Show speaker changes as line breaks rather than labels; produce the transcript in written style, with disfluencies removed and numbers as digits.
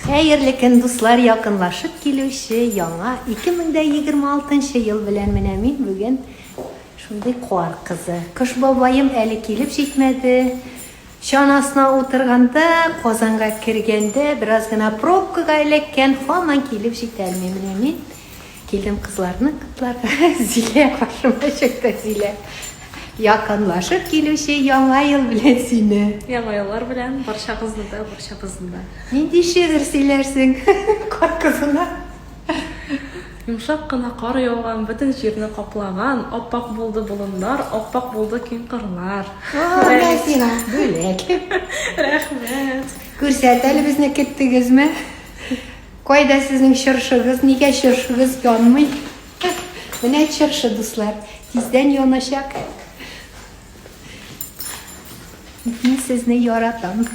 Хәерле көн, дуслар, якынлашып килүче яңа 2026 ел белән менә мин бүген шундый кар кызы. Кыш бабаем әле килеп җитмәде. Чанасына утырганда, Казанга кергәндә бераз гына пробкага эләккән, һаман килеп җитә алмый. Менә мин килдем кызларны котларга. Зилә каршыма чыкты, Зилә. Якынлашып килүче Яңа ел белән сине.
Яңа еллар белән барчагызны да, барчабызны да.
Нинди шигырь сөйләрсең кар кызына?
Йомшак кына кар яуган, бөтен җирне каплаган, ап-ак булды болыннар, ап-ак булды киң кырлар.
Менә сиңа бүләк.
Рәхмәт.
Күрсәт әле безне көттегезме? Кайда сезнең чыршыгыз? Нигә чыршыгыз янмый? Менә чыршы, дуслар, тиздән яначак. Мин сезне яратам.